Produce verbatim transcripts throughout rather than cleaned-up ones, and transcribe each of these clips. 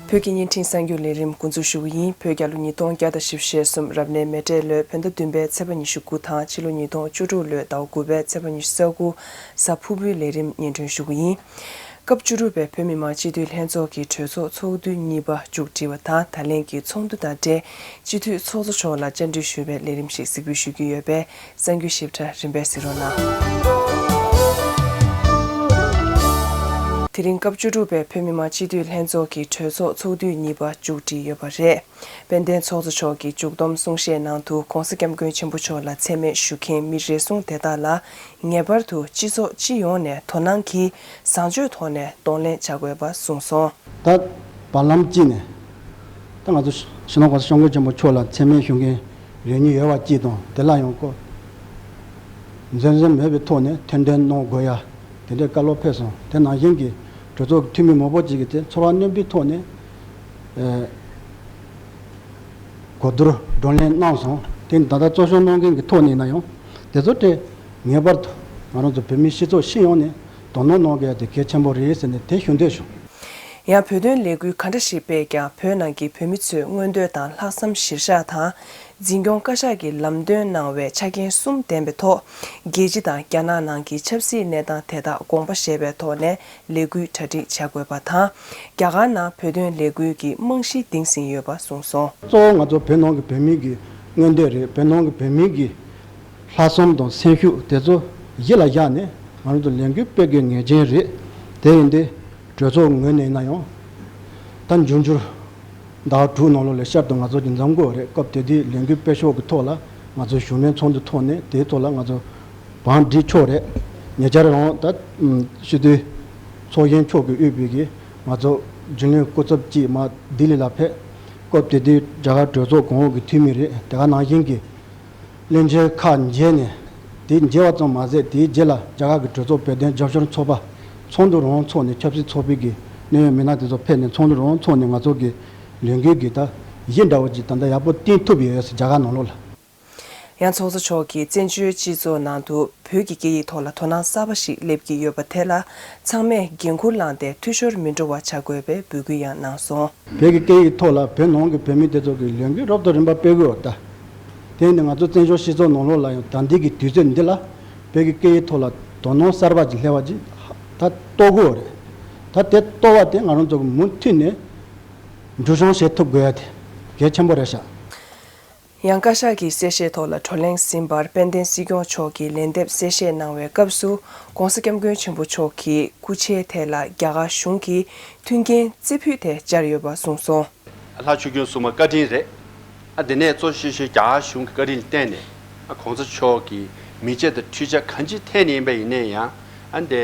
བོད་ཀྱི་བརྙན་འཕྲིན་གསར་འགྱུར་ལས་རིམ་འགོ་འཛུགས་ཞུ་གི་ཡིན། བོད་རྒྱལ་ལོ་ཉིས་སྟོང་བརྒྱ་དང་བཞི་བཅུ་ཞེ་གསུམ་རབ་གནས་མེ་སྤྲེལ་ལོའི་བོད་ཟླ་བདུན་པའི་ཚེས་པ་ཉི་ཤུ་དགུ་དང་ཕྱི་ལོ་ཉིས་སྟོང་བཅུ་དྲུག་ལོའི་ཟླ་བ་དགུ་པའི་ཚེས་པ་ཉི་ཤུ་རྩ་དགུ་གཟའ་ཕུར་བུའི་ལས་རིམ་སྙན་སྒྲོན་ཞུ་གི་ཡིན། སྐབས་བཅུ་དྲུག་པའི་བོད་མི་མང་སྤྱི་འཐུས་ལྷན་ཚོགས་ཀྱི་གྲོས་ཚོགས་ཚོགས་དུས་གཉིས་པ་མཇུག་སྒྲིལ་བ་དང་ད་ལན་གྱི་ཚོགས་འདུ་དང་འབྲེལ་སྤྱི་འཐུས་ཚོགས་གཙོ་མཆོག་ལ་བཅར་འདྲི་ཞུས་པའི་ལས་རིམ་ཞིག་གཟིགས་འབུལ་ཞུ་གི་ཡོད་པས། གསར་འགྱུར་ཞིབ་ཕྲ་རིམ་པས་གཟིགས་རོགས་གནང་། དེ་རིང་སྐབས་བཅུ་དྲུག་པའི་བོད་མི་མང་སྤྱི་འཐུས་ལྷན་ཚོགས་ཀྱི་གྲོས་ཚོགས་ཚོགས་དུས་གཉིས་པ་མཇུག་སྒྲིལ་ཡོད་པ་རེད། དཔལ་ལྡན་ཚོགས་གཙོ་མཆོག་གིས་མཇུག་བསྡོམས་གསུང་བཤད་ནང་དུ་༸གོང་ས་༸སྐྱབས་མགོན་ཆེན་པོ་མཆོག་ལ་མཚན་སྨད་ཞུ་མཁན་མི་རེ་ཟུང་དེ་དག་ལ་ངེས་པར་དུ་སྤྱི་ཚོགས་སྤྱི་ཡོངས་ནས་དོ་སྣང་གིས་བཟང་སྤྱོད་ཐོག་ནས་གདོང་ལེན་བྱ་དགོས་པ་གསུངས་སོང་། ད་བར་ལམ་གཅིག་ནས་ད་ང་ཚོ་སྤྱི་ནོར་༸གོང་ས་༸སྐྱབས་མགོན་ཆེན་པོ་མཆོག་ལ་མཚན་སྨད་ཞུ་མཁན་རེ་གཉིས་ཡོད་པ་གཅིག་དང་དེ་ལ་ཡང་ཁོ་འཛེམ་ཟོན་མེད་པའི་ཐོག་ནས་མཐུན་སྒྲིལ་གནང་དགོས་ཡ་དེ་འདྲའི་བཀའ་སློབ་ཕེབས་སོང་། དེ་ནང་བཞིན་གྱི་གྲོས་ཚོགས་ཀྱི་འཐུས་མི་མང་པོ་ཅིག་གིས་དེ་ཚོར་བ་རྣོན་པོའི་ཐོག་ནས་ཨེ་གོ་བསྡུར་བགྲོ་གླེང་གནང་སོང་། དེ་ད་ལྟ་གཙོ་སྐྱོང་གནང་མཁན་གྱི་ཐོག་ནས་ཡིན་ན་ཡང་དེ་ཚོ་དེ་ངེས་པར་དུ་ང་རང་ཚོ་བོད་མིའི་སྤྱི་ཚོགས་སྤྱི་ཡོངས་ནས་དོ་སྣང་གནང་དགོས་ཡ་དེ་གལ་ཆེན་པོ་རེད་ཟེར་ནས་དེ་ཞུ་འདོད་བྱུང་། ཡང་བོད་དོན་ལས་འགུལ་ག་འདྲ་ཞིག་སྤེལ་ཀྱང་བོད་ནང་གི་བོད་མི་ཚོའི་མངོན་འདོད་དང་ལྷག་བསམ་གཞིར་བཞག་དང་། འཛིན་སྐྱོང་བཀའ་ཤག་གིས་ལམ་སྟོན་གནང་བའི་ཆ་རྐྱེན་གསུམ་ལྡན་པའི་ཐོག་རྒྱལ་སྤྱི་དང་རྒྱ་ནག་ནང་གི་ཆབ་སྲིད་གནས་སྟངས་དེ་དག་དགོངས་པ་བཞེས་པའི་ཐོག་ནས་ལས་འགུལ་གྲ་སྒྲིག་བྱ་དགོས་པ་དང་། རྒྱ་གར་ནང་བོད་དོན་ལས་འགུལ་གྱི་རྨང་གཞི་འདིང་ཟིན་ཡོད་པ་གསུངས་སོང་། གཙོ་བོ་ང་ཚོ་བོད་ནང་གི་བོད་མི་གི་མངོན་འདོད་རེད། བོད་ནང་གི་བོད་མི་གི་ལྷག་བསམ་དང་སེམས་ཤུགས་དེ་ཚོ་གཞི་ལ་བཞག་ནས་ང་རང་ཚོ་ལས་འགུལ་སྤེལ་དགོས་ངེས་ཅན་རེད། དེ་ཡིན་དུས་གྲོས་ཚོགས་ངོས་ནས་ཡིན་ན་ཡང་ད་འབྱུང་འགྱུར་ཟླ་བ་དྲུག་ནང་ལོགས་ལ་བསྐྱར་དུ་ང་ཚོ་གི་འཛོམས་དགོས་རེད། སྐབས་དེ་དུས་ལས་འགུལ་སྤེལ་ཕྱོགས་ཀྱི་ཐོག་ལ་ང་ཚོ་གཞུང་མིན་ཚོགས་འདུ་ཐོག་ནས་དེའི་ཐོག་ལ་ང་ཚོ་བང་སྒྲིག་ཆོག་རེད། ཉེ་ཆར་རང་ད་སྤྱི་འཐུས་ཚོགས་གཞོན་མཆོག་གིས་དབུས་པའི་གི་ང་ཚོ་རྒྱུན་ལས་སྐུ་ཚབ་ཅིག་མར་ལྡི་ལི་ལ་ཕེབས། སྐབས་དེ་དུས་རྒྱ་གར་གྲོས་ཚོགས་གོང་འོག་གི་འཐུས་མི་རེད། དེ་ག་ནང་བཞིན་གྱི་བློན་ཆེན་ཁག་མཇལ་ནས་དེ་མཇལ་བ་ཙམ་མ་ཟད་དེའི་རྗེས་ལ་རྒྱ་གར་གྱི་གྲོས་ཚོགས་བོད་དོན་རྒྱབ་སྐྱོར་ཚོགས་པ་ཚོགས་འདུ་རང་འཚོགས་ནས་ཆབ་སྲིད་ཚོགས་པའི་གི་གནད་ཡོད་མི་སྣ་དེ་ཚོ་ཕེབས་ནས་ཚོགས་འདུ་རང་འཚོགས་ནས་ང་ཚོ་གི་ལས་འགུལ་གྱི་ད་གཞི་འདྲ་བོ་ཅིག་ད་ལྟ་ཡག་པོ་བཏིང་ཐུབ་ཡོད་ཟེར་རྒྱ་གར་ནང་ལོགས་ལ། ཡང་ཚོགས་གཙོ་མཆོག་གིས་བཙན་བྱོལ་སྤྱི་ཚོགས་ནང་དུ་བོད་ཀྱི་སྐད་ཡིག་ཐོག་ལ་དོ་སྣང་གསར་པ་ཞིག་སླེབས་ཀྱི་ཡོད་པ་དེ་ལ་ཚང་མས་འགན་འཁུར་བླངས་ཏེ་འཐུས་ཤོར་མི་འགྲོ་བ་བྱ་དགོས་པའི་འབོད་སྐུལ་ཡང་གནང་སོང་། བོད་ཀྱི་སྐད་ཡིག་ཐོག་ལ་བོད་ནང་གི་བོད་མི་དེ་ཚོ་གི་ལས་འགུལ་རབ་དང་རིམ་པ་སྤེལ་དགོས་པ་ད། དེ་ནི་ང་ཚོ་བཙན་བྱོལ་སྤྱི་ཚོགས་ནང་ལོགས་ལ་ཡང་ད་ལྟའི་གི་དུས་ཚོད་འདི་ལ་བོད་ཀྱི་སྐད་ཡིག་ཐོག་ལ་དོ་སྣང་གསར་པ་ཅིག་སླེབས་པ་ཅིག་ད་གཏོར་དགོས་པ་རེད། ད་དེ་གཏོར་བ་དེ་ང་རང་ཚོ་གི་མུ་མཐུད་ནས་འགྲུལ་བྱུང་བྱེད་ཐུབ་དགོས་ཡ་དེ་གལ་ཆེན་པོ་རེད་ཤག། ཡང་བཀའ་ཤག་གིས་གསལ་བཤད་ཐོག་ལ་བགྲོ་གླེང་ཟིན་པར་དཔལ་ལྡན་སྲིད་སྐྱོང་མཆོག་གིས་ལན་འདེབས་གསལ་བཤད་གནང་བའི་སྐབས་སུ་༸གོང་ས་༸སྐྱབས་མགོན་ཆེན་པོ་མཆོག་གིས་སྐུ་ཕྱྭའི་ཐད་ལ་རྒྱ་གར་གཞུང་གིས་མཐུན་རྐྱེན་རྩེ་ཕུད་དེ་སྦྱར་ཡོད་པ་གསུངས་སོང་། ལྷ་ཆོས་སྐྱོང་སྲུང་མ་བཀའ་དྲིན་རེད། ཨ་དེ་ནས་གཙོ་ཆེ་ཤོས་རྒྱ་གར་གཞུང་གི་བཀའ་དྲིན་ལ་བརྟེན་ནས་ཨ་༸གོང་ས་མཆོག་གིས་མི་ཆེད་དང་འཕྲུལ་ཆས་གང་ཅི་ཐད་ནས་ཡིན་པ་ཡིན་ནའི་ཡང་ཨ་འདི་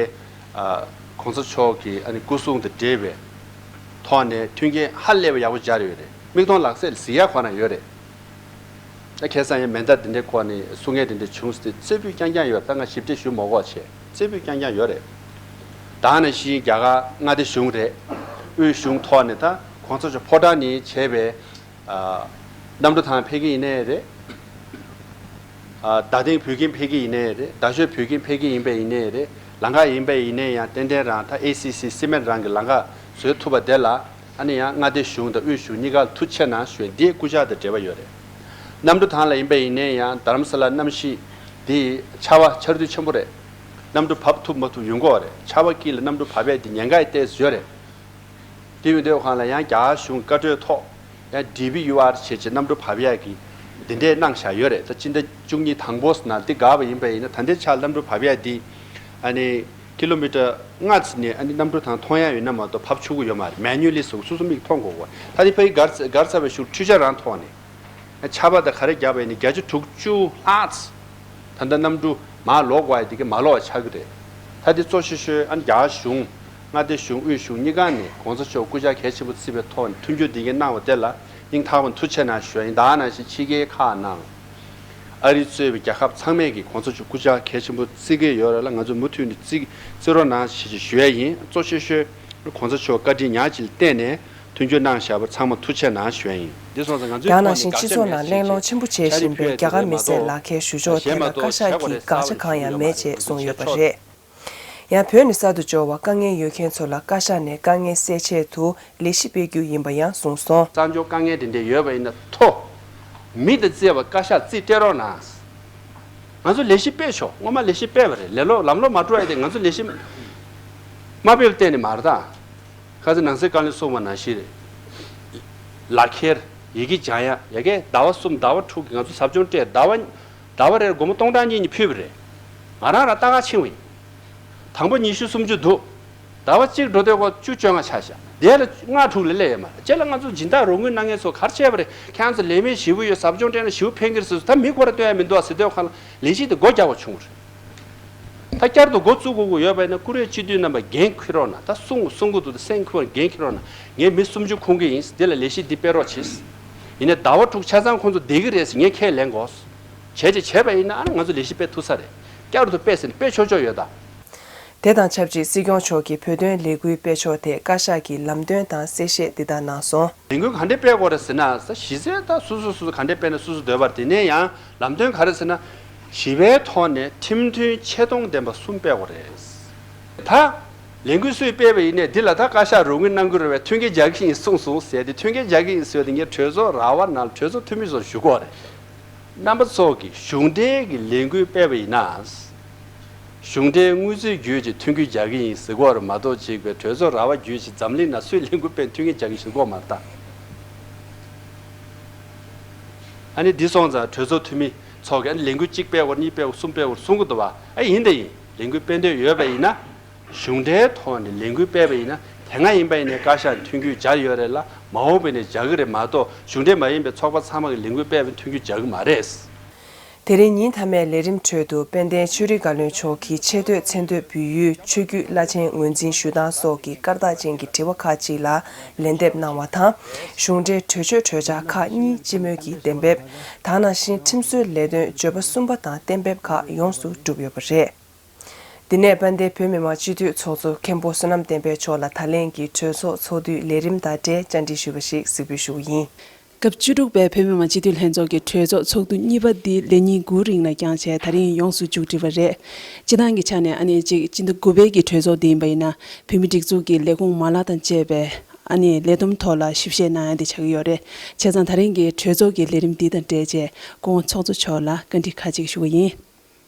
ཨ་༸གོང་ས་མཆོག་གི་ཨ་ནི་སྐུ་སྲུང་དང་འབྲེལ་བའི་ཐོག་ནས་མཐུན་རྐྱེན་ཧ་ལས་པ་ཡག་པོ་སྦྱར་ཡོད་རེད། མིག་མཐོང་ལག་ཟླ་ལ་གཟིགས་ཡ་ཁོ་ན་ཡོད་རེད། ད་ཁ་སང་ཡང་མེ་མདའ་དེ་འདྲའི་སྐོར་ནས་གསུང་མཁན་དེ་འདྲ་བྱུང་སྟེ་རྩེ་ཕུད་རྐྱང་རྐྱང་ཡོད། ད་ང་ཞིབ་ཕྲ་ཞུ་མ་དགོས་བྱས་རྩེ་ཕུད་རྐྱང་རྐྱང་ཡོད་རེད། ད་ནང་བཞིན་རྒྱ་གར་མངའ་སྡེ་གཞུང་རེད། དབུས་གཞུང་ཐོག་ནས་ད་གོང་ས་མཆོག་ཕོ་བྲང་ནས་བྱས་པའི་ཨ་གནམ་གྲུ་ཐང་ཕེབས་ཀྱི་ཡིན་ནའི་རེད། ཨ་རྡ་སྟེང་བོད་ཁྱིམ་ཕེབས་ཀྱི་ཡིན་ནའི་རེད། རྡ་ཤོད་བོད་ཁྱིམ་ཕེབས་ཀྱི་ཡིན་པ་ཡིན་ནའི་རེད། ལམ་ཁ་ཡིན་པ་ཡིན་ནའི་ཡང་ཏན་ཏན་རང་ད་ཨེ་སི་སི་སི་མེན་རང་གི་ལམ་ཁ་བཟོ་ཐུབ་པ་དེ་ལ་ཨ་ནི་ཡང་མངའ་སྡེ་གཞུང་དང་དབུས་གཞུང་གཉིས་ཀར་ཐུགས་རྗེ་གནང་ཞུ་བའི་འདིའི་སྐུ་ཕྱྭ་དང་འབྲེལ་བ་ཡོད་རེད། གནམ་གྲུ་ཐང་ལ་ཡིན་པ་ཡིན་ནའི་ཡང་རྡ་རམ་ས་ལ་གནམ་གཤིས་འདི་ཆར་པ་ཆར་དུས་ཆེན་པོ་རེད། གནམ་གྲུ་བབས་ཐུབ་མ་ཐུབ་ཡོང་གི་ཡོད་རེད། ཆར་པ་དཀྱིལ་ལ་གནམ་གྲུ་བབས་ཡས་འདི་ཉེན་ཁ་ཡང་ཏོག་ཙམ་ཡོད་རེད། དེ་ཡོད་དུས་སྒང་ལ་ཡང་རྒྱ་གར་གཞུང་བཀའ་འཁྲོལ་ཐོག་ཡང་ཌི་བི་ཡུ་ཨར་བྱས་བྱས་གནམ་གྲུ་བབས་ཡག་གི་འདི་འདྲས་གནང་བཞག་ཡོད་རེད། ད་སྤྱི་ཟླ་བཅུ་གཉིས་དང་པོ་ནང་འདི་འགག་པ་ཡིན་པ་ཡིན་ན་ད་ལྟའི་ཆར་གནམ་གྲུ་བབས་ཡག་འདི་ཨ་ནི་ཀི་ལོ་མི་ཊར་ལྔ་ཙམ་ནས་ཨ་ནི་གནམ་གྲུ་ཐང་མཐོང་ཡག་ཡོད་ན་མ་གཏོགས་བབས་ཆོག་གི་ཡོད་མ་རེད། མེ་ནུ་ལི་སོགས་སོ་སོ་མིག་མཐོང་དགོས་གོ། ད་འདི་ཕ་གི་སྒར་སྒར་ཚར་བའི་གཞུག་འཕྲུལ་ཆས་རང་ཐོག་ནས། ཆར་པ་དང་ག་རེ་བརྒྱབ་པ་ཡིན་ནའི་བརྒྱ་ཆ་དྲུག་ཅུ་ལྷག་ཙམ་ད་ལྟ་གནམ་གྲུ་མར་ལོག་དགོས་ཡ་དེ་ག་མ་ལོག་པ་ཆགས་ཀྱི་རེད། ད་དེ་གཙོ་ཆེ་ཤོས་ཨ་ནི་རྒྱ་གར་གཞུང་མངའ་སྡེ་གཞུང་དབུས་གཞུང་གཉིས་ཀ་ནས་གོང་ས་མཆོག་སྐུ་ཕྱྭ་གལ་ཆེན་པོ་བརྩིས་པའི་ཐོག་ནས་མཐུན་འགྱུར་འདི་གའི་གནང་བ་དེ་ལ་སྙིང་ཐག་པ་ནས་ཐུགས་རྗེ་གནང་ཞུ་ཡ་ཡིན། ད་ནང་བཞིན་ཕྱི་རྒྱལ་ཁག་ནང་ཨ་རི་གཙོས་པའི་རྒྱལ་ཁབ་ཚང་མས་ཀྱིས་གོང་ས་མཆོག་སྐུ་ཕྱྭ་གལ་ཆེན་པོ་བརྩི་གི་ཡོད་རེད་ལ། ང་ཚོ་མུ་མཐུད་ནས་བརྩི་བརྩི་རོགས་གནང་ཞེས་ཞུ་ཡ་ཡིན། གཙོ་ཆེ་ཤོས་གོང་ས་མཆོག་བཀའ་དྲིན་ཉག་གཅིག་ལ་བརྟེན་ནས། མཐུན་འགྱུར་གནང་བཞག་པར་ཚང་མ་ཐུགས་རྗེ་གནང་ཞུ་ཡ་ཡིན། འདི་སོང་ཙང་ང་ཚོའི་ཡང་ནང་བཞིན་སྤྱི་ཚོགས་ནང་གླེང་སློང་ཆེན་པོ་བྱེད་བཞིན་པའི་རྒྱ་གར་མི་སེར་ལག་ཁྱེར་ཞུ་ཕྱོགས་དེ་ལ་བཀའ་ཤག་གིས་དགག་བྱ་གང་ཡང་མེད་ཅེས་གསུངས་ཡོད་པ་རེད། ཡང་བོད་ནས་གསར་དུ་འབྱོར་བ་དཀའ་ངལ་ཡོད་མཁན་ཚོ་ལ་བཀའ་ཤག་ནས་དཀའ་ངལ་སེལ་ཆེད་དུ་ལས་གཞི་སྤེལ་རྒྱུ་ཡིན་པ་ཡང་གསུངས་སོང་། གསར་འབྱོར་དཀའ་ངལ་དེ་འདྲ་ཡོད་པ་ཡིན་ན་ཐོ། མི་དང་བརྩེ་བ་བཀའ་ཤག་རྩིས་སྤྲད་རོགས་གནང་། ང་ཚོ་ལས་གཞི་སྤེལ་ཆོག་སྔོན་མ་ལས་གཞི་སྤེལ་བ་རེད། ལས་ལོ་ལམ་ལོ་མ་འགྲོ་ཡ་དེ་ང་ཚོ་ལས་གཞི་མ་སྤེལ་བ་གཏན་ནས་མ་རེད་ད། ཁ་ཚ་ནང་སྲིད་བཀའ་བློན་གསུངས་པ་ནང་བཞིན་རེད། ལག་ཁྱེར། ཡི་གེ་སྦྱང་ཡ། ཡ་གི་ཟླ་བ་གསུམ་ཟླ་བ་དྲུག་གི་ང་ཚོ་ཟབ་སྦྱོང་སྤྲད། ཟླ་བ་ཟླ་བ་རེར་སྒོར་མོ་སྟོང་ཕྲག་གཉིས་གཉིས་ཕུལ་བ་རེད། ང་རང་རང་ལྟ་ག་ཕྱིན་པ་ཡིན། དང་པོ་ཉི་ཤུ་སུམ་ཅུ་འདུག་ཟླ་བ་གཅིག་འགྲོ་དུས་ཁོ་བཅུ་བཅོ་ལྔ་ཆགས་ཤག་དེ་ལ་ལྔ་དྲུག་ལས་སླེབས་ཡོད་མ་རེད། རྗེས་ལ་ང་ཚོ་སྦྱིན་བདག་རོགས་དངུལ་གནང་མཁན་ཚོ་ག་རེ་བྱས་པ་རེད། ཁྱེད་རང་ཚོ་ལས་མེད་ཞེ་པོ་ཡོད། ཟབ་སྦྱོང་སྤྲད་ན་ཞེ་པོ་ཕན་གི་རེད་ཟེར་སོང་། ད་མི་སྒོ་ར་སྟོན་ཡ་མི་འདུག་ཟེར་དུས་ཁ་ལ་ལས་གཞི་དེ་སྒོ་རྒྱག་པ་བྱུང་བ་རེད། ད་བསྐྱར་དུ་འགོ་བཙུགས་དགོས་ཀྱི་ཡོད་པ་ཡིན་ན་བཀུར་འོས་སྤྱི་འཐུས་རྣམ་པ་འགན་འཁུར་རོགས་གནང་། ད་གསུང་གསུང་གི་འདུག་ད་སེམས་ཁུར་འགན་འཁུར་རོགས་གནང་། ངས་མི་སུམ་ཅུ་ཁོང་གི་ཡིན། འདི་ལ་ལས་གཞི་འདི་སྤེལ་རོགས་བྱེད། ཡིན་ནའི་ཟླ་བ་དྲུག་ཆ་ཚང་ཁོང་ཚོ་བསྡད་ཀྱི་རེད་ཟེར་ངས་ཁས་ལེན་དགོས། བྱས་ཅིག་བྱས་པ་ཡིན་ན་ཨ་ནི་ང་ཚོ་ལས་གཞི་སྤེལ་ཐུབ་ས་རེད། བསྐྱར་དུ་སྤེལ་ཟེར་ནས་སྤེལ་ཆོག་ཆོག་ཡོད་ད། དེ་དང་ཆབས་ཅིག་སྲིད་སྐྱོང་མཆོག་གིས་བོད་དོན་ལས་འགུལ་སྤེལ་ཕྱོགས་ཐད་བཀའ་ཤག་གི་ལམ་སྟོན་དང་གསལ་བཤད་འདི་ལྟར་གནང་སོང་། ལས་འགུལ་ག་འདྲས་སྤེལ་དགོས་རེད་ཟེར་ན། ས་གཞི་རྩའི་ད་སོ་སོ་སོ་སོ་ག་འདྲས་སྤེལ་ན་སོ་སོ་འདོད་པར། དེ་ནས་ཡང་ལམ་སྟོན་ག་རེ་ཟེར་ན། ཞི་བའི་ཐོག་ནས་ཁྲིམས་མཐུན་ཆེ་མཐོང་ལྡན་པ་གསུམ་སྤེལ་དགོས་རེད། ད་ལས་འགུལ་སུས་སྤེལ་བ་ཡིན་ནའི་འདི་ལ་ད་བཀའ་ཤག་རོགས་དངུལ་གནང་གི་རེད་པས་མཐུན་རྐྱེན་སྦྱར་གི་ཡིན་གསུངས་སོང་ཟེར་ཏེ། མཐུན་རྐྱེན་སྦྱར་གི་ཡིན་ཟེར་ཏེ་ངས་གྲོས་ཚོགས་ར་བ་ནང་གྲོས་ཚོགས་འཐུས་མི་ཚོར་ཞུ་དགོས་རེད། རྣམ་པ་ཚོ་གིས་གཞུང་འབྲེལ་གྱི་ལས་འགུལ་སྤེལ་བ་ཡིན་ན། གཞུང་འབྲེལ་དངུལ་རྩིས་བརྒྱུད་ཅིག་མཐུན་རྐྱེན་སྦྱར་གྱི་ཡིན་ཟེར་དགོས་རེད་མ་གཏོགས། ཅིག་པའི་གྲོས་ཚོགས་ར་བ་བརྒྱུད་ཅིག་འཛམ་གླིང་ནང་སུས་ལས་འགུལ་སྤེལ་མཐུན་རྐྱེན་སྦྱར་གྱི་ཟེར་དགོས་མ་རེད་ད། ཨ་ནི་འདི་སོང་ཙང་གྲོས་ཚོགས་འཐུས་མི་ཚོ་གིས་ཨ་ནི་ལས་འགུལ་གཅིག་སྤེལ་དགོས། གཉིས་སྤེལ་དགོས། གསུམ་སྤེལ་དགོས་གསུང་གི་འདུག་བ། ཨ་ཡིན་ད་ཡིན། ལས་འགུལ་སྤེལ་འདོད་ཡོད་པ་ཡིན་ན། གཞུང་འབྲེལ་ཐོག་ནས་ལས་འགུལ་སྤེལ་བ་ཡིན་ན་དེ་སྔ་ཡིན་པ་ཡིན་ནའི་བཀའ་ཤག་མཐུན་རྐྱེན་སྦྱར་ཡོད་རེད་ལ། མ་འོངས་པ་ཡིན་ནའི་སྦྱར་གི་རེད་མ་གཏོགས། གཞུང་འབྲེལ་མ་ཡིན་པའི་ཚོགས་པ་ཚང་མ་གིས་ལས་འགུལ་སྤེལ་བའི་མཐུན་རྐྱེན་སྦྱར་གི་མ་རེད། དེ་རིང་ཉིན་མཐའ་མའི་ལས་རིམ་ཁྲོད་དུ་དཔལ་ལྡན་ཆོས་རིག་བཀའ་བློན་མཆོག་གིས་ཆེས་མཐོའི་མཚན་ཐོས་འབུལ་ཡུལ་ཆོས་བརྒྱུད་བླ་ཆེན་ངོས་འཛིན་ཞུ་སྟངས་སོགས་ཀྱི་སྐར་རྟགས་ཅན་གྱི་དྲི་བ་ཁག་ཅིག་ལ་ལན་འདེབས་གནང་བ་དང་། གཞུང་འབྲེལ་གྲོས་ཆོད་གྲོས་འཆར་ཁག་གཉིས་སྤྱི་མོས་ཀྱིས་གཏན་འབེབས། ད་ག་ནང་བཞིན་ཁྲིམས་བཟོའི་ལས་དོན་བརྗོད་པ་གསུམ་པ་དང་གཏན་འབེབས་ཁག་ཡོངས་སུ་གྲུབ་ཡོད་པ་རེད། འདི་ནས་དཔལ་ལྡན་བོད་མི་མང་སྤྱི་འཐུས་ཚོགས་གཙོ་མཁན་པོ་བསོད་ནམས་བསྟན་འཕེལ་མཆོག་ལ་ད་ལན་གྱི་གྲོས་ཚོགས་ཚོགས་དུས་ལས་རིམ་དང་འབྲེལ་བཅར་འདྲི་ཞུས་པ་ཞིག་གཟིགས་འབུལ་ཞུ་གི་ཡིན། སྐབས་བཅུ་དྲུག་པའི་བོད་མི་མང་སྤྱི་འཐུས་ལྷན་ཚོགས་ཀྱི་གྲོས་ཚོགས་ཚོགས་དུས་གཉིས་པ་འདི་ལས་ཉིན་དགུ་རིང་ལ་བསྐྱངས་བྱས། ད་རིང་ཡོངས་སུ་མཇུག་སྒྲིལ་བ་རེད། སྤྱི་བཏང་གི་ཆ་ནས་ཨ་ནི་གཅིག་སྤྱི་ཟླ་དགུ་པའི་གི་གྲོས་ཚོགས་འདི་ཡིན་པ་ཡིན་ན། བོད་མིའི་སྒྲིག་འཛུགས་ཀྱི་ལས་ཁུངས་མ་ལག་དང་བཅས་པའི་ཨ་ནི་ལས་བསྡོམས་ཐོག་ལ་ཞིབ་བཤེར་གནང་ཡ་འདི་ཆགས་ཀྱི་ཡོད་རེད། བྱས་ཙང་ད་རིང་གི་གྲོས་ཚོགས་ཀྱི་ལས་རིམ་འདི་དང་འབྲེལ་བྱས་སྐུ་ངོ་ཚོགས་གཙོ་མཆོག་ལ་བཀའ་འདྲི་ཁག་ཅིག་ཞུ་གི་ཡིན།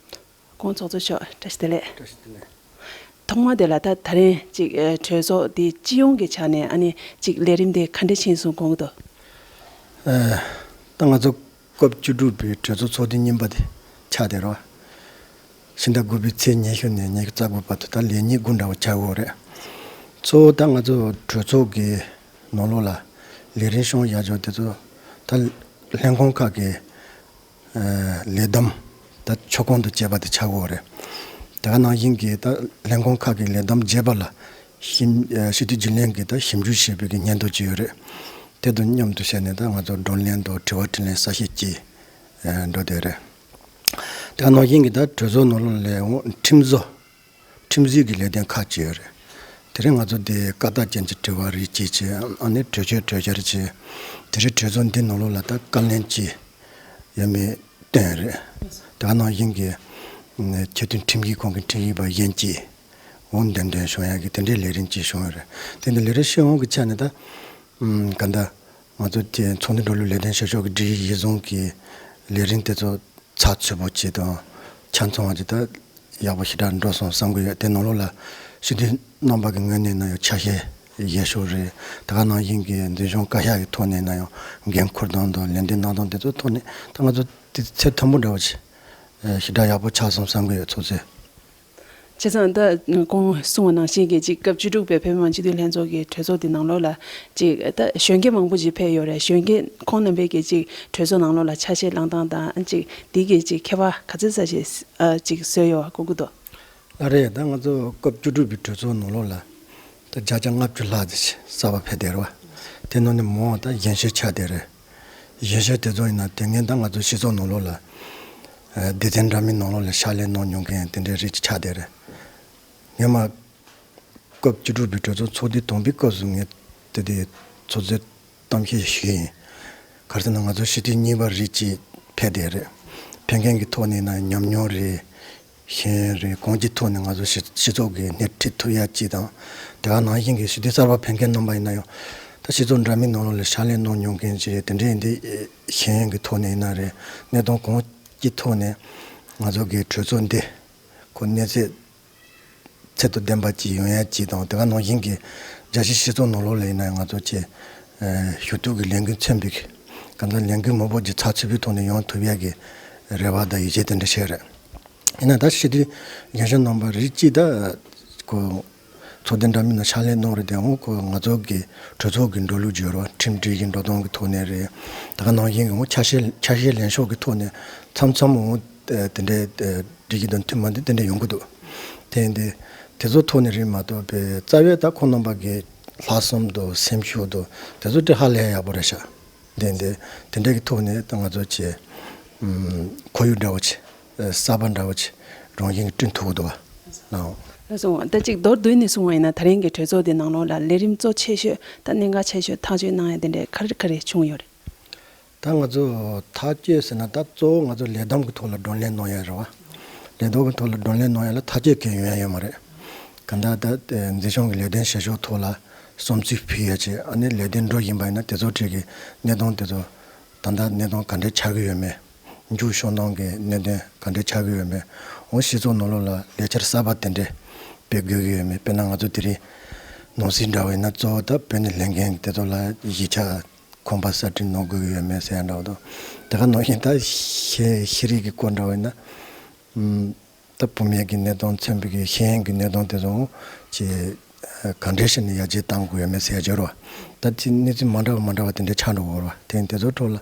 སྐུ་ངོ་ཚོགས་གཙོ་མཆོག་བཀྲ་ཤིས་བདེ་ལེགས། བཀྲ་ཤིས་བདེ་ལེགས། ཐོག་མ་དེ་ལ་ད་ད་རིང་ཅིག་ཨ་གྲོས་ཚོགས་འདི་སྤྱི་ཡོངས་ཀྱི་ཆ་ནས་ཨ་ནི་ཅིག་ལས་རིམ་དེ་ག་འདྲ་ཕྱིན་སོང་དགོངས་ཀྱི་འདུག་ཨ། ད་ང་ཚོ་སྐབས་བཅུ་དྲུག་པའི་གྲོས་ཚོགས་ཚོགས་དུས་གཉིས་པ་དེ་ཆགས་བསྡད་རེད་བ། ཕྱི་ཟླ་དགུ་པའི་ཚེས་ཉི་ཤུ་ནས་ཉི་ཤུ་རྩ་དགུ་བར་དུ་ད་ལས་ཉིན་དགུ་འདྲ་བོ་ཆགས་ཡོད་རེད། གཙོ་བོ་ད་ང་ཚོ་གྲོས་ཚོགས་ཀྱི་ནང་ལོགས་ལ་ལས་རིམ་སྐྱོང་ཡག་ཕྱོགས་དེ་ཚོ་ད་ལས་ཁུངས་ཁག་གི་ལས་བསྡོམས་ད་ཆོད་གོང་དུ་བྱས་པ་དེ་ཆགས་ཡོད་རེད། དེ་ག་ནང་བཞིན་གྱི་ད་ལས་ཁུངས་ཁག་གི་ལས་བསྡོམས་བྱས་པ་ལ་ཞིབ་སྤྱི་འཐུས་རྒྱུན་ལས་ཀྱིས་ད་ཞིབ་འཇུག་བྱེད་པའི་གི་སྙན་ཐོ་ཅིག་ཡོད་རེད། དེ་དང་མཉམ་དུ་བྱས་ནས་ད་ང་ཚོ་བགྲོ་གླེང་དང་དྲི་བ་དྲིས་ལན་གསལ་བཤད་ཅིག་འགྲོ་བསྡད་ཡོད་རེད། དེ་ག་ནང་བཞིན་གྱི་ད་གྲོས་ཚོགས་ནང་ལོགས་ལ་ཁྲིམས་བཟོ། ཁྲིམས་བཟོའི་གི་ལས་དོན་ཁག་ཅིག་ཡོད་རེད། དེ་རིང་ང་ཚོ་འདི་སྐར་རྟགས་ཅན་གྱི་དྲི་བ་རིགས་གཅིག་བྱས། ཨ་ནི་གྲོས་ཆོད་གྲོས་འཆར་བྱས། དེ་རིང་གྲོས་ཚོགས་འདི་ནང་ལོགས་ལ་ད་བཀའ་བློན་གཅིག་ཡོད་མེད་བཏོན་རེད། དེ་ག་ནང་བཞིན་གྱི་ཆེས་མཐོའི་ཁྲིམས་ཞིབ་ཁང་གི་ཁྲིམས་ཞིབ་པ་གཞན་གཅིག་འོང་འདེམས་ཐོན་བྱུང་ཡག་གི་དེ་འདྲའི་ལས་རིམ་གཅིག་བྱུང་ཡོད་རེད། དེ་འདི་ལས་རིམ་སྤྱི་ཡོངས་ཀྱི་ཆ་ནས་ད་ག་འདྲ་ང་ཚོ་དེ་ཚོགས་འདུ་འགྲོ་ལུགས་ལས་དོན་བྱེད་ཕྱོགས་ཀྱི་སྒྲིག་གཞི་གཞིར་བཟུང་གི་ལས་རིམ་དེ་ཚོ་ཚགས་ཚུད་པོ་བྱས་དང་ཆ་ཚང་བ་ཅིག་ད་ཡག་པོ་ཞེ་དྲག་འགྲོ་སོང་བསམ་གྱི་ཡོད། དེ་ནང་ལོགས་ལ་སྤྱི་འཐུས་རྣམ་པ་གི་ངོས་ནས་ན་ཡང་ཆ་ཤས་ཡག་ཤོས་རེད། དེ་ག་ནང་བཞིན་གྱི་འཛིན་སྐྱོང་བཀའ་ཤག་གི་ཐོག་ནས་ན་ཡང་འགན་འཁུར་སྟངས་དང་ལས་དོན་གནང་སྟངས་དེ་ཚོའི་ཐོག་ནས་ད་ང་ཚོ་དེ་ཚད་མཐོན་པོ་འདྲ་བོ་ཅིག་ཞེ་དྲག་ཡག་པོ་ཆགས་སོང་བསམ་གྱི་ཡོད་ཚོགས་གཙོས། བྱས་ཙང་ད་གོང་གསུངས་པ་ནང་བཞིན་གྱི་ཅིག་སྐབས་བཅུ་དྲུག་པའི་བོད་མི་མང་སྤྱི་འཐུས་ལྷན་ཚོགས་ཀྱི་གྲོས་ཚོགས་འདི་ནང་ལོགས་ལ་ཅིག་ད་གཞོན་སྐྱེས་མང་པོ་ཅིག་ཕེབས་ཡོད་རེད། གཞོན་སྐྱེས་ཁོང་རྣམ་པས་ཀྱི་ཅིག་གྲོས་ཚོགས་ནང་ལོགས་ལ་ཆ་ཤས་བླངས་སྟངས་དང་ཅིག་འདི་གི་ཅིག་ཁྱད་པར་ག་ཚོད་ཙམ་ཞིག་ཨ་ཅིག་བཟོས་ཡོད་པ་དགོངས་ཀྱི་འདུག་ལགས་རེད། ད་ང་ཚོ་སྐབས་བཅུ་དྲུག་པའི་གྲོས་ཚོགས་ནང་ལོགས་ལ་ད་བརྒྱ་ཆ་ལྔ་བཅུ་ལྷག་ཙམ་ཞིག་གསར་པ་ཕེབས་བསྡད་རེད་བ། དེ་ནང་ནས་མང་བ་ད་ཡན་ཆོད་ཆགས་བསྡད་རེད། ཡན་ཆོད་དེ་ཚོ་ཡིན་ན་དེ་སྔོན་ད་ང་ཚོ་སྤྱི་ཚོགས་ནང་ལོགས་ལ་ཨ་སྡེ་ཚན་འདྲ་མིན་ནང་ལོགས་ལ་ཕྱག་ལས་གནང་མྱོང་མཁན་དེ་འདྲའི་རིགས་ཅིག་ཆགས་བསྡད་རེད། སྔོན་མ་སྐབས་བཅུ་དྲུག་པའི་གྲོས་ཚོགས་ཚོགས་དུས་དང་པོའི་སྐབས་སུ་ངས་དེ་དེ་ཚོགས་གཙོའི་གཏམ་བཤད་ཞུས་ཡིན། ག་རེ་ཟེར་ན་ང་ཚོ་སྤྱི་འཐུས་གཉིས་པ་རིགས་ཅིག་ཕེབས་བསྡད་རེད། ཕེབས་མཁན་གྱི་ཐོག་ནས་ན་ཉམས་མྱོང་རེད། ཤེས་ཡོན་རེད། གང་ཅིའི་ཐོག་ནས་ང་ཚོ་སྤྱི་སྤྱི་ཚོགས་ཀྱི་སྣེ་ཁྲིད་ཐུབ་ཡ་གཅིག་དང་། དེ་ག་ནང་བཞིན་གྱི་ཞི་བདེ་གསར་པ་འཕེན་མཁན་རྣམ་པ་ཡིན་ན་ཡང་། ད་སྤྱི་ཚོགས་འདྲ་མིན་ནང་ལོགས་ལ་ཕྱག་ལས་གནང་མྱོང་མཁན་ཅིག་རེད། དེ་འདྲ་ཡིན་དུས་ཤེས་ཡོན་གྱི་ཐོག་ནས་ཡིན་ན་རེད། གནས་སྟངས་གང་ཅིའི་ཐོག་ནས་ང་ཚོ་གི་གྲོས་ཚོགས་འདི་ཁོ་གནས་ཚད་ཚད་དང་ལྡན་པ་ཅིག་ཡོང་ཡ་ཅིག་དང་། དེ་ག་ནང་བཞིན་གྱི་རྒྱལ་སྤྱིའི་སྤྱི་ཚོགས་ནང་ལོགས་ལ་ཡིན་ན་ང་ཚོ་ཅིག་ཞུ་གཏུག་གི་ལས་འགུལ་མཚོན་པའི་གང་ལྟར་ལས་འགུལ་མང་པོ་ཅིག་ཚགས་ཚུད་པའི་ཐོག་ནས་ཡོང་ཐུབ་ཡ་གི་རེ་བ་དང་ཡིད་ཆེས་དེ་འདྲ་བྱས་རེད། ཡིན་ན་ད་སྤྱི་འཐུས་རྒན་གཞོན་རྣམ་པ་རིགས་གཅིག་ད་ཁོ་ཚོགས་སྡེ་འདྲ་མིན་ནང་ཕྱག་ལས་གནང་རེད། དེ་འོང་ཁོ་ང་ཚོ་གི་གྲོས་ཚོགས་ཀྱི་འགྲོ་ལུགས་བརྗོད་རོགས། ཁྲིམས་སྒྲིག་གི་འགྲོ་སྟངས་ཀྱི་ཐོག་ནས་རེད། ད་ག་ནང་བཞིན་གྱི་འོང་ཆ་ཤས་ཆ་ཤས་ལེན་ཕྱོགས་ཀྱི་ཐོག་ནས་མཚམས་མཚམས་འོང་དེ་འདྲའི་སྒྲིག་གཞི་དང་མཐུན་མ་མཐུན་དེ་འདྲ་ཡོང་གི་འདུག་དེ་ཡིན་དུས་དེ་ཚོ་ཐོག་ནས་རེད་མ་གཏོགས་པའི་རྩ་བའི་ད་ཁོང་རྣམ་པ་གི་ལྷག་བསམ་དང་སེམས་ཤུགས་དང་དེ་ཚོ་དེ་ཧ་ལས་ཡག་པོ་རེད་ཤག་དེ་འདི་དེ་འདྲ་གི་ཐོག་ནས་ད་ང་ཚོ་ཆེ་ཁོར་ཡུག་འདྲ་བོ་ཆེ་གསར་པ་འདྲ་བོ་ཆེ་རང་བཞིན་གྱི་བསྐྲུན་ཐུབ་ཀྱི་འདུག་བ། ལགས་སོ། ད་ཅིག་མདོར་བསྡུས་ནས་གསུངས་པ་ཡིན་ན་ད་རིང་གི་གྲོས་ཚོགས་འདི་ནང་ལོགས་ལ་ལས་རིམ་གཙོ་ཆེ་ཤོས་ད་གནད་འགག་ཆེ་ཤོས་ཐག་གཅོད་གནང་ཡ་དེ་འདྲས་ག་རེ་ག་རེ་བྱུང་ཡོད་རེད། ད་ང་ཚོ་ཐག་གཅོད་ཟེར་ན་ད་གཙོ་བོ་ང་ཚོ་ལས་བསྡོམས་ཀྱི་ཐོག་ལ་བགྲོ་གླེང་གནང་ཡ་རེད་བ། ལས་བསྡོམས་ཀྱི་ཐོག་ལ་བགྲོ་གླེང་གནང་ཡ་ལ་ཐག་གཅོད་གང་ཡང་ཡོང་ཡ་ཡོད་མ་རེད། གང་ལྟར་ད་མཛད་གཞུང་གི་ལས་དོན་བྱེད་ཕྱོགས་ཐོག་ལ་བསམ་ཚུལ་ཕུལ་ཡ་བྱས། ཨ་ནི་ལས་དོན་འགྲོ་བཞིན་པ་ཡིན་ན་དེ་ཚོ་གྲས་ཀྱི་གནས་སྟངས་དེ་ཚོ་ད་ལྟ་གནས་སྟངས་ག་འདྲས་ཆགས་ཀྱི་ཡོད་མེད། མཇུག་ཤོང་སྟངས་ཀྱི་གནད་དོན་ག་འདྲས་ཆགས་ཀྱི་ཡོད་མེད། འོ་སྤྱི་ཚོགས་ནང་ལོགས་ལ་ལས་འཆར་གསར་པ་དེ་འདྲས་སྤེལ་དགོས་ཀྱི་ཡོད་མེད། དཔེར་ན་ང་ཚོ་དེ་རིང་ནང་སྲིད་འདྲ་བ་ཡིན་ན་གཙོ་བོ་ད་བོད་ནས་ལས་འགན་དེ་ཚོ་ལ་གཞིས་ཆགས་ཁང་པ་གསར་སྐྲུན་གནང་དགོས་ཀྱི་ཡོད་མེད་ཟེར་ཡ་འདྲ་བ་དང་། དེ་ག་ནང་བཞིན་ད་ཤེས་ཤེས་རིག་གི་སྐོར་འདྲ་བ་ཡིན་ན། ད་བུད་མེད་ཀྱི་གནས་སྟངས་མཚོན་པའི་གི་ཤེས་ཡོན་གྱི་གནས་སྟངས་དེ་ཚོ་ཅིག་ག་འདྲས་བྱས་ནས་ཡར་རྒྱས་གཏང་དགོས་ཡོད་མེད་ཟེར་ཡ་ཅིག་ཡོད་རེད་བ། ད་དེ་གནས་ཚུལ་མ་འདྲ་བ་མ་འདྲ་བ་དེ་འདྲས་ཆགས་འགྲོ་གི་ཡོད་རེད་བ། དེ་དེ་ཚོའི་ཐོག་ལ་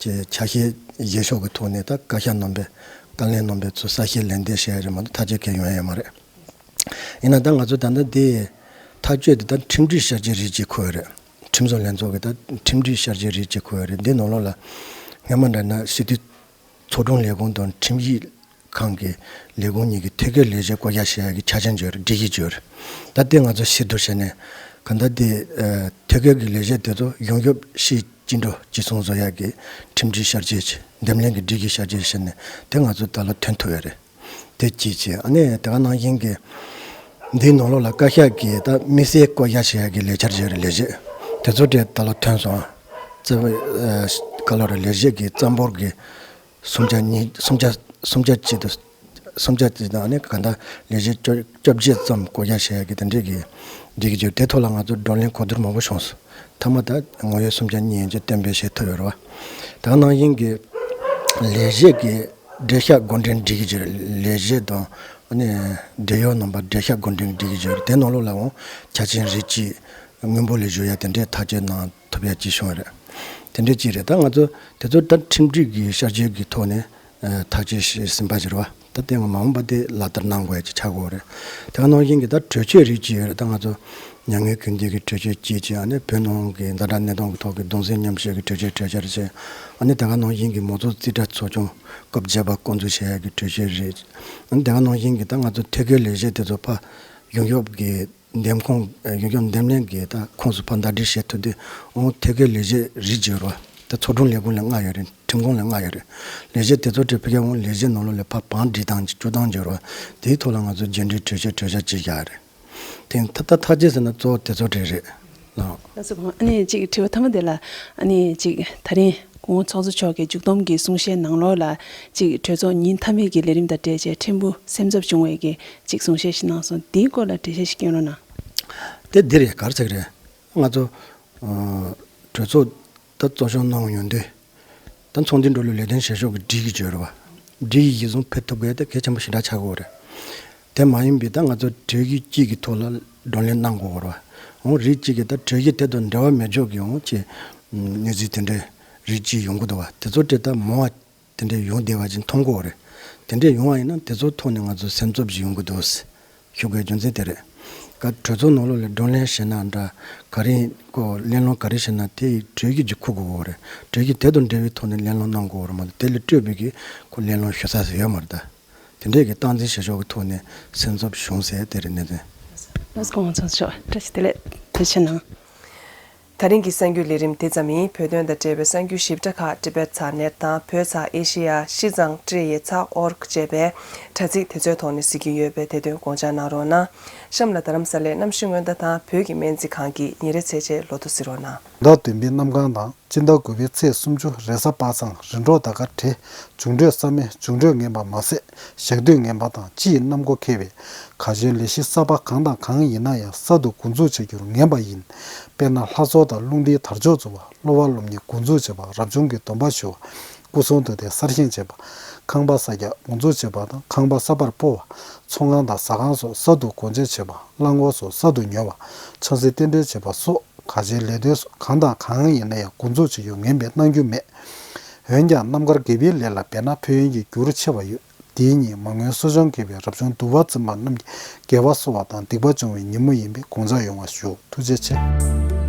ཅིག་ཆ་ཤས་བཞེས་ཕྱོགས་ཀྱི་ཐོག་ནས་ད་བཀའ་ཤག་རྣམ་པས་བཀའ་བློན་རྣམ་པས་ཚུར་གསལ་བཤད་ལན་འདེབས་བྱས་རེད་མ་གཏོགས་ཐག་གཅོད་གང་ཡང་ཡོང་ཡ་ཡོད་མ་རེད། ཡིན་ན་ད་ང་ཚོ་ད་ལྟ་འདི་ཐག་གཅོད་འདི་ད་ཁྲིམས་སྒྲིག་བསྐྱར་བཅོས་རིགས་གཅིག་འཁོད་ཡོད་རེད། ཁྲིམས་བཟོ་ལྷན་ཚོགས་ཀྱི་ད་ཁྲིམས་སྒྲིག་བསྐྱར་བཅོས་རིགས་གཅིག་འཁོད་ཡོད་རེད། འདི་ནང་ལོགས་ལ་སྔོན་མ་འདྲ་ན་སྤྱི་འཐུས་ཚོགས་དྲུང་ལས་ཁུངས་དང་ཁྲིམས་ཞིབ་ཁང་གི་ལས་ཁུངས་གཉིས་ཀྱི་ཐད་ཀའི་ལས་བྱེད་བསྐོ་གཞག་བྱེད་ཡག་གི་ཆ་རྐྱེན་ཅིག་ཡོད་རེད། སྒྲིག་གཞི་ཅིག་ཡོད་རེད། ད་ལྟའི་ང་ཚོ་ཕྱིར་བསྡུ་བྱས་ནས་གང་ལྟར་དེ་ཨ་ཐད་ཀའི་གི་ལས་བྱེད་དེ་ཚོ་ཡོངས་ཁྱབ་ཕྱིའི་བཅིངས་འགྲོལ་གཅིག་མཚུངས་བཟོ་ཡག་གི་ཁྲིམས་སྒྲིག་བསྐྱར་བཅོས་ཅིག་འདེམས་ལྷན་གྱི་སྒྲིག་གཞི་བསྐྱར་བཅོས་བྱས་ནས་དེ་ང་ཚོ་ད་ལོ་ཐོན་ཐུབ་ཡོད་རེད། དེ་གཅིག་བྱས། ཨ་ནི་དེ་ག་ནང་བཞིན་གྱི་འདིའི་ནང་ལོགས་ལ་བཀའ་ཤག་གིས་ད་དམིགས་བསལ་བསྐོ་གཞག་བྱེད་ཡག་གི་ལས་འཆར་ཅིག་ཡོད་རེད། ལས་བྱེད་དེ་ཚོ་གྲས་ད་ལོ་ཐོན་སོང་། རྩ་བའི་ཨ་ག་ལོ་རེད། ལས་བྱེད་ཀྱི་རྩ་འབོར་གྱི་སུམ་ཆ་གཉིས་སུམ་ཆ་སུམ་ཆ་གཅིག་དང་། སུམ་ཆ་གཅིག་དང་ཨ་ནི་ག་འདྲ་ལས་བྱེད་བཅོ་བཅོ་བརྒྱད་ཙམ་བསྐོ་གཞག་བྱེད་ཡག་གི་དེ་འདྲས་ཀྱི་སྒྲིག་གཞི་དེ་ཐོག་ལ་ང་ཚོ་བགྲོ་གླེང་གོ་བསྡུར་མང་པོ་བྱུང་སོང་། མཐའ་མ་ད་ངོ་ཡོད་སུམ་ཆ་གཉིས་ཡན་ཆད་གཏན་འབེབས་བྱེད་ཐུབ་ཡོད་རེད་བ། དེ་ག་ནང་བཞིན་གྱི་ལས་བྱེད་ཀྱི་བགྲེས་གཤགས་འགོ་འདྲེན་སྒྲིག་གཞི་ལས་བྱེད་དང་ཨ་ནི་བགྲེས་ཡོལ་རྣམ་པ་བགྲེས་གཤགས་འགོ་འདྲེན་སྒྲིག་གཞི་དེ་ནང་ལོགས་ལའང་ཆ་རྐྱེན་རིགས་གཅིག་སྔོན་འགོག་ལས་བྱེད་ཡ་དེ་འདྲའི་ཐག་གཅོད་གནང་ཐུབ་ཡ་ཅིག་བྱུང་བ་རེད། དེ་འདྲའི་ཅིག་རེད། ད་ང་ཚོ་དེ་ཚོ་ད་ཁྲིམས་སྒྲིག་གི་བསྐྱར་བཅོས་ཀྱི་ཐོག་ནས་ཐག་གཅོད་བྱས་ཟིན་པ་ཅིག་རེད་བ། ད་དེ་སྔ་མ་འོངས་པ་དེ་ལག་བསྟར་གནང་དགོས་ཡ་ཅིག་ཆགས་ཀྱི་ཡོད་རེད། དེ་ག་ནང་བཞིན་གྱི་ད་གྲོས་ཆོད་རིགས་ཅིག་ཡོད་རེད། ད་ང་ཚོ་མྱ་ངན་གུས་འདུད་ཀྱི་གྲོས་ཆོད་ཅིག་བྱས། ཨ་ནི་བོད་ནང་གི་ཛ་དྲག་གནས་སྟངས་ཀྱི་ཐོག་གི་གདུང་སེམས་མཉམ་སྐྱེད་ཀྱི་གྲོས་ཆོད་གྲོས་འཆར་བྱས། ཨ་ནི་དེ་ག་ནང་བཞིན་གྱི་མང་གཙོ་རྩིས་ཁྲ་ཚོགས་ཆུང་སྐབས་བརྒྱད་པ་བསྐོ་འཛུགས་བྱེད་ཡ་གི་གྲོས་ཆོད་རེད། ཨ་ནི་དེ་ག་ནང་བཞིན་གྱི་ད་ང་ཚོ་ཐད་ཀའི་ལས་བྱེད་དེ་ཚོ་ཕར་ཡོངས་ཁྱབ་ཀྱི་འདེམས་ཁོངས་ཡོངས་ཁྱབ་འདེམས་ལྷན་གྱི་ད་ཁོངས་སུ་ཕར་ཟླ་སྒྲིལ་བྱེད་ཐུབ་དུས་འོང་ཐད་ཀའི་ལས་བྱེད་རིགས་ཅིག་ཡོད་རེད་བ། ད་ཚོགས་དྲུང་ལས་ཁུངས་ལ་ལྔ་ཡོད་རེད། ཁྲིམས་ཁང་ལ་ལྔ་ཡོད་རེད། ལས་བྱེད་དེ་ཚོ་གྲས་ཕ་གིར་འོང་ལས་བྱེད་ནང་ལོགས་ལ་ཕར་བང་སྒྲིག་སྟངས་ཀྱི་བཅུག་སྟངས་ཅིག་ཡོད་རེད་བ། དེའི་ཐོག་ལ་ང་ཚོ་རྒྱུན་སྒྲིག་གྲོས་ཆོད་གྲོས་འཆར་ཅིག་བཞག་ཡོད་རེད། དེ་ད་ལྟ་ཐག་གཅོད་ཟེར་ན་གཙོ་བོ་དེ་ཚོ་གྲས་རེད། ལགས། ལགས་སོ། ཨ་ནི་ཅིག་དྲི་བ་མཐའ་མ་དེ་ལ་ཨ་ནི་ཅིག་ད་རིང་སྐུ་ངོ་ཚོགས་གཙོ་མཆོག་གི་མཇུག་བསྡོམས་ཀྱི་གསུང་བཤད་ནང་ལོགས་ལ་ཅིག་གྲོས་ཚོགས་ཉིན་མཐའ་མའི་གི་ལས་རིམ་དང་འབྲེལ་བྱས་ཕྲན་བུ་སེམས་འཚབ་བྱུང་བའི་གི་ཅིག་གསུང་བཤད་ཞིག་གནང་སོང་། དེའི་སྐོར་ལ་འགྲེལ་བཤད་ཞིག་སྐྱོན་རོགས་གནང་། དེ་འདི་རེད། ག་རེ་ཟེར་གི་རེད། ང་ཚོ་ཨ་གྲོས་ཚོགས་ད་གཙོ་སྐྱོང་གནང་ཡོང་དུས། ད་ཚོགས་འདུའི་འགྲོ་ལུགས་ལས་དོན་བྱེད་ཕྱོགས་ཀྱི་སྒྲིག་གཞི་ཅིག་ཡོད་རེད་བ། སྒྲིག་གཞི་གཞིར་བཟུང་ཕེབས་ཐུབ་དགོས་དེ་གལ་ཆེན་པོ་ཞེ་དྲག་ཆགས་ཀྱི་ཡོད་རེད། དེ་མ་ཡིན་པའི་ད་ང་ཚོ་གྲོས་གཞི་གཅིག་གི་ཐོག་ལ་བགྲོ་གླེང་གནང་དགོས་རེད་བ། འོང་རིགས་གཅིག་གིས་ད་གྲོས་གཞི་དེ་དང་འབྲེལ་བ་མེད་ཕྱོགས་ཀྱི་འོང་ཅིག་གནས་ཚུལ་དེ་འདྲའི་རིགས་གཅིག་ཡོང་གི་འདུག་བ། དེ་ཚོ་དེ་ད་མང་བ་དེ་འདྲའི་ཡོང་བསྡད་པ་ཅིག་མཐོང་གི་ཡོད་རེད། དེ་འདྲའི་ཡོང་བ་ཡིན་ན་དེ་ཚོའི་ཐོག་ནས་ང་ཚོ་སེམས་འཚབ་ཅིག་ཡོང་གི་འདུག་ཞུ་དགོས་རྒྱུ་མཚན་དེ་རེད། ག་གྲོས་ཚོགས་ནང་ལོགས་ལ་བགྲོ་གླེང་བྱེད་ན་འདྲ། ག་རེ་ཀོ་གླེང་སློང་ག་རེ་བྱེད་ན་དེ་ཡི་གྲོས་གཞི་ཅིག་འཁུར་དགོས་ཀྱི་ཡོད་རེད། གྲོས་གཞི་དེ་དང་འབྲེལ་བའི་ཐོག་ནས་གླེང་སློང་གནང་དགོས་ཀྱི་ཡོད་རེད་མ་གཏོགས་དེ་ལས་སྤྲོས་པའི་གི་ཁོ་གླེང་སློང་ཞུ་ས་ཟེར་ཡོད་མ་རེད་ད། དེ་འདྲས་ཀྱི་སྟངས་འཛིན་བྱེད་ཕྱོགས་ཀྱི་ཐོག་ནས་སེམས་འཚབ་བྱུང་ཟེར་དེ་རེད་གནས་ཚུལ། ལགས་སོ། སྐུ་ངོ་ཚོགས་གཙོ་མཆོག་བཀྲ་ཤིས་བདེ་ལེགས། ཐུགས་རྗེ་གནང་། ད་རིང་གི་གསར་འགྱུར་ལས་རིམ་དེ་ཙམ་ཡིན། བོད་དོན་དང་འབྲེལ་བའི་གསར་འགྱུར་ཞིབ་ཕྲ་ཁག་Tibet Thar Net དང་བོད་Thar Asia ཤི་ཙང་ཀྲེ་ཡེ་ཚ་ཨོར་ཅེས་པའི་དྲ་ཚིགས་དེ་ཚོའི་ཐོག་ནས་གཟིགས་ཀྱི་ཡོད་པས། དེ་དོན་དགོངས་འཇགས་གནང་རོགས་གནང་། གཤམ་ལ་རྡ་རམ་ས་ལའི་གནམ་གཤིས་སྔོན་བརྡ་དང་བོད་ཀྱི་སྨན་རྩིས་ཁང་གི་ཉིན་རེའི་ཚེས་ཆའི་ལོ་ཐོ་གཟིགས་རོགས་གནང་། ཟླ་བདུན་པའི་གནམ་གང་དང་། སྤྱི་ཟླ་དགུ་པའི་ཚེས་སུམ་ཅུ་རེས་གཟའ་པ་སངས། རིམ་གྲོ་ཟླ་སྐར་བྲལ། འབྱུང་འཕྲོད་ས་མེད། འབྱུང་འཕྲོད་ངན་པ་མ་ཟད། ཞག་དུས་ངན་པ་དང་སྤྱི་ཡི་གནམ་སྒོ་ཁེལ་བས། གལ་ཆེའི་ལས་གཞི་གསར་པ་གང་དང་གང་ཡིན་ན་ཡང་གསར་དུ་འགོ་འཛུགས་བྱ་རྒྱུར་ངན་པ་ཡིན། དཔེར་ན། ལྷ་གསོལ་དང་རླུང་རྟའི་དར་ལྕོག་འཛུགས་པ། གློ་བ་སློབ་གཉེར་འགོ་འཛུགས་བྱེད་པ། རབ་བྱུང་གི་སྡོམ་པ་ཞུ་བ། སྐུ་གསུང་ཐུགས་རྟེན་གསར་བཞེངས་བྱེད་པ། ཁང་པ་གསར་རྒྱག་འགོ་འཛུགས་བྱེད་པ་དང་ཁང་པ་གསར་པར་སྤོ་བ། ཚོང་ཁང་དང་ཟ་ཁང་སོགས་གསར་དུ་སྒོ་འབྱེད་བྱེད་པ། རླངས་འཁོར་སོགས་གསར་དུ་ཉོ་བ། ཆབ་སྲིད་རྟེན་འབྲེལ་བྱེད་པ་སོགས། གལ་ཆེའི་ལས་དོན་སོགས་གང་དང་གང་ཡིན་ན་ཡང་འགོ་འཛུགས་བྱེད་རྒྱུ་ངན་པས་གནང་རྒྱུ་མེད། འོན་ཀྱང་། རྣམ་དཀར་དགེ་བའི་ལས་ལ་འབད་ན་ཕན་ཡོན་གྱི་རྒྱུར་ཆེ་བ་ཡོད། དེའི་ཉིན་མ་དངུལ་གསོ་སྦྱོང་བགྱིས་པའི་རབ་བྱུང་འདུལ་བ་འཛིན་པ་རྣམས་ཀྱི་དགེ་བ་གསོ་བ་དང་སྡིག་པ་སྦྱོང་བའི་ཉིན་མོ་ཡིན་པས་དགོངས་འཇགས་ཡོང་བ་ཞུ། ཐུགས་རྗེ་ཆེ།